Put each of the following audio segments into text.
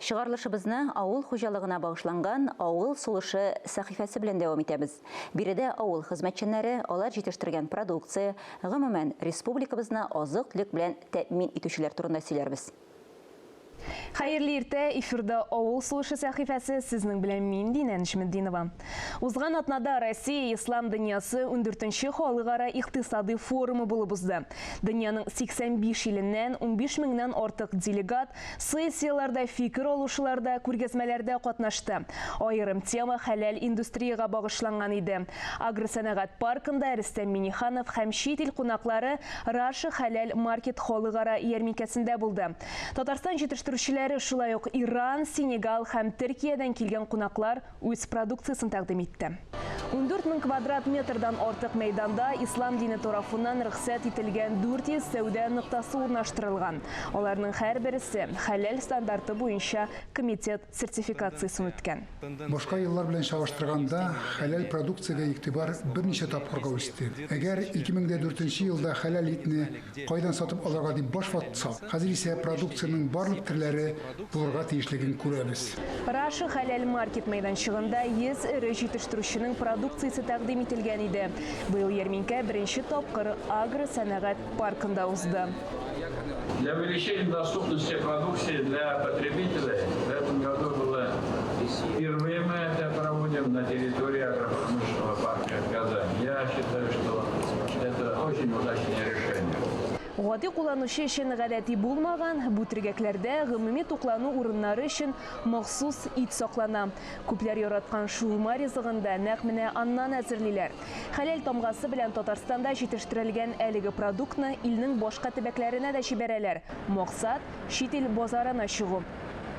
Чыгарылышыбызны авыл хуҗалыгына багышланган Авыл сулышы сәхифәсе белән дәвам итәбез. Биредә авыл хезмәтчәннәре, алар җитештергән продукция, гомумән, республикабызны азык-төлек белән тәэмин итүчеләр турында сөйләрбез. Хәерле иртә, эфирда Авыл сулышы сәхифәсе, сезнең белән мин, Динә Нәҗметдинова. Узган атнада Россия ислам дөньясы ундүртенче халыкара икътисадый форумы булып узды. Дөньяның 85 иленнән 15 меңнән артык делегат сессияләрдә, фикер алышуларда, күргәзмәләрдә катнашты. Аерым тема хәләл индустриягә багышланган иде. Агросәнәгать паркында Рөстәм Миңнеханов һәм чит ил кунаклары Раша хәләл маркет халыкара ярминкәсендә булды. Татарстан җитештерүчеләре, шулай ук Иран, Сенегал һәм Төркиядән килгән кунаклар үз продукциясен тәкъдим итте. 14 мең квадрат метрдан артык мәйданда ислам дине тарафыннан рөхсәт ителгән 400 сәүдә ноктасы урнаштырылган. Аларның һәрбересе хәләл стандарты буенча комитет сертификациясен үткән. Башка еллар белән чагыштырганда, хәләл продукциягә игътибар берничә тапкырга үсте. Әгәр 2004 нче елда хәләл итне кайдан сатып алырга дип баш ватсак, хәзер исә продукциянең барлык төрләре булырга тиешлеген күрәбез. Раша хәләл маркет мәйданчыгында 100 эре җитештерүченең продукциясе тәкъдим ителгән иде. Быел ярминкә беренче тапкыр агросәнәгать паркында узды. Для увеличения доступности продукции для потребителей в этом году было впервые мы это проводим на территории агропромышленного парка Казань. Я считаю, что это очень удачное решение. Гади кулланучы өчен гадәти булмаган бу төргәкләрдә гомуми туклану урыннары өчен махсус ит саклана. Күпләр яраткан шаурма ризыгын да нәкъ менә аннан әзерлиләр. Хәләл тамгасы белән Татарстанда җитештерелгән әлеге продуктны илнең башка төбәкләренә дә җибәрәләр. Максат, чит ил базарына чыгу.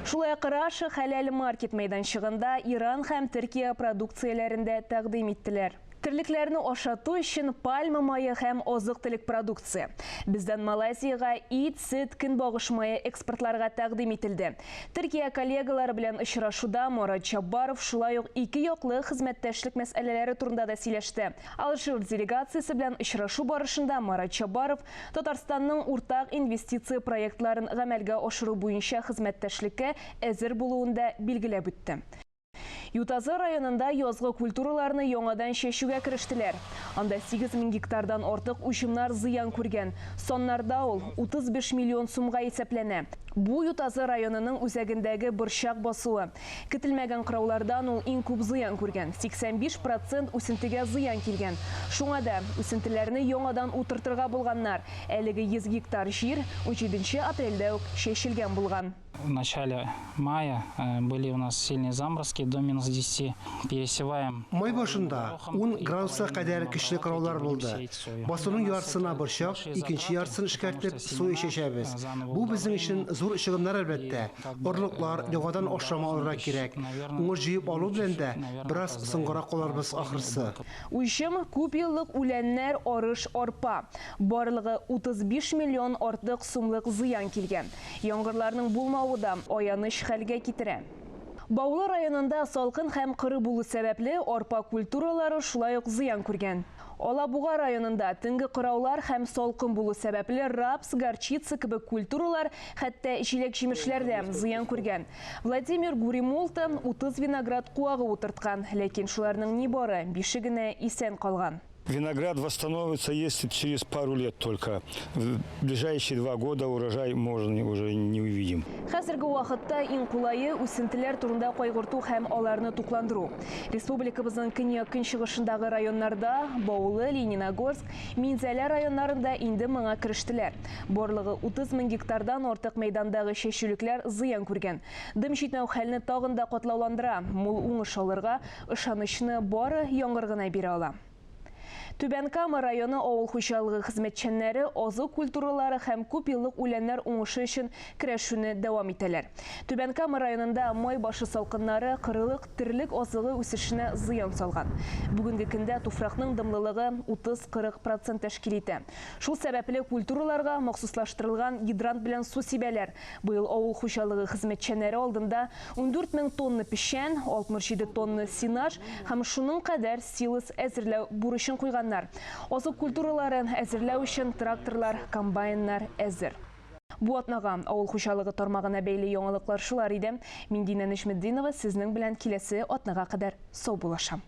Шулай ук Раша хәләл маркет мәйданчыгында Иран һәм Төркия продукцияләрен дә тәкъдим иттеләр. Терлекләрне ашату өчен пальма мае һәм азык-төлек продукция. Бездән Малайзиягә ит, сөт, көнбагыш мае экспортларга тәкъдим ителде. Төркия коллегалары белән очрашуда Марат Чаббаров шулай ук ике яклы хезмәттәшлек мәсьәләләре турында да сөйләште. Алжир делегациясе белән очрашу барышында Марат Чаббаров Татарстанның уртак инвестиция проектларын гамәлгә ашыру буенча хезмәттәшлеккә әзер булуын да билгеләп үтте. Ютазы районында язгы культураларны яңадан чәчүгә керештеләр. Анда 8 мең гектардан артык уҗымнар зыян күргән. Саннарда ул 35 миллион сумга исәпләнә. Бу Ютазы районының үзәгендәге борчак басуы. Көтелмәгән кыраулардан ул иң күп зыян күргән. 85 процент үсентегә зыян килгән. Шуңа да үсентеләрне яңадан утыртырга булганнар. Әлеге 100 гектар җир унҗиденче апрельдә үк чәчелгән булган. В начале мая были у нас сильные заморозки до минус 10. Пересеваем. Май башында ун градуска кадәр көчле кыраулар булды. Басуның яртысына борчак, икенче яртысын эшкәртеп, соя чәчәбез. Бу безнең өчен зур чыгымнар, әлбәттә. Орлыклар, яңадан ашлама алырга кирәк. Уңыш җыеп алу белән дә бераз соңгарак калырбыз, ахрысы. Уҗым, күпьеллык үләннәр, арыш, арпа. Барлыгы 35 миллион артык сумлык зыян килгән. Яңгырларның булмавы да аяныч хәлгә китерә. Баулы районында салкын һәм коры булу сәбәпле, арпа культуралары шулай ук зыян күргән. Алабуга районында төнге кыраулар һәм салкын булу сәбәпле рапс, горчица кебек культуралар, хәтта җиләк-җимешләр дә зыян күргән. Владимир Гуримолта 30 виноград куагы утырткан, ләкин шуларның нибары бише генә исән калган. Виноград восстановится, если через пару лет только. В ближайшие два года урожай можно уже не увидим. Хәзерге вакытта иң кулае үсентеләр турында кайгырту һәм аларны тукландыру. Республикабызның көньяк-көнчыгышындагы районнарда, Баулы, Лениногорск, Минзәлә районнарында инде моңа керештеләр. Барлыгы 30 мең гектардан артык мәйдандагы чәчүлекләр зыян күргән. Дым җитмәү хәлне тагын да катлауландыра. Мул уңыш алырга ышанычны бары яңгыр гына бирә ала. Түбән Кама районы авыл хуҗалыгы хезмәтчәннәре азык культуралары һәм күпьеллык үләннәр уңышы өчен көрәшүне дәвам итәләр. Түбән Кама районында май башы салкыннары кырылык терлек азыгы үсешенә зыян салган. Бүгенге көндә туфракның дымлылыгы 30-40 процент тәшкил итә. Шул сәбәпле культураларга махсуслаштырылган гидрант белән су сибәләр. Быел авыл хуҗалыгы хезмәтчәннәре алдында 14 мең тонна печән, 67 тонна сенаж һәм шуның кадәр силос әзерләү бурычын куйганнар. Азык культураларын әзерләү өчен тракторлар, комбайннар әзер. Бу атнага авыл хуҗалыгы тармагына бәйле яңалыклар шулар иде. Мин Динә Нәҗметдинова сезнең белән киләсе атнага кадәр саубуллашам.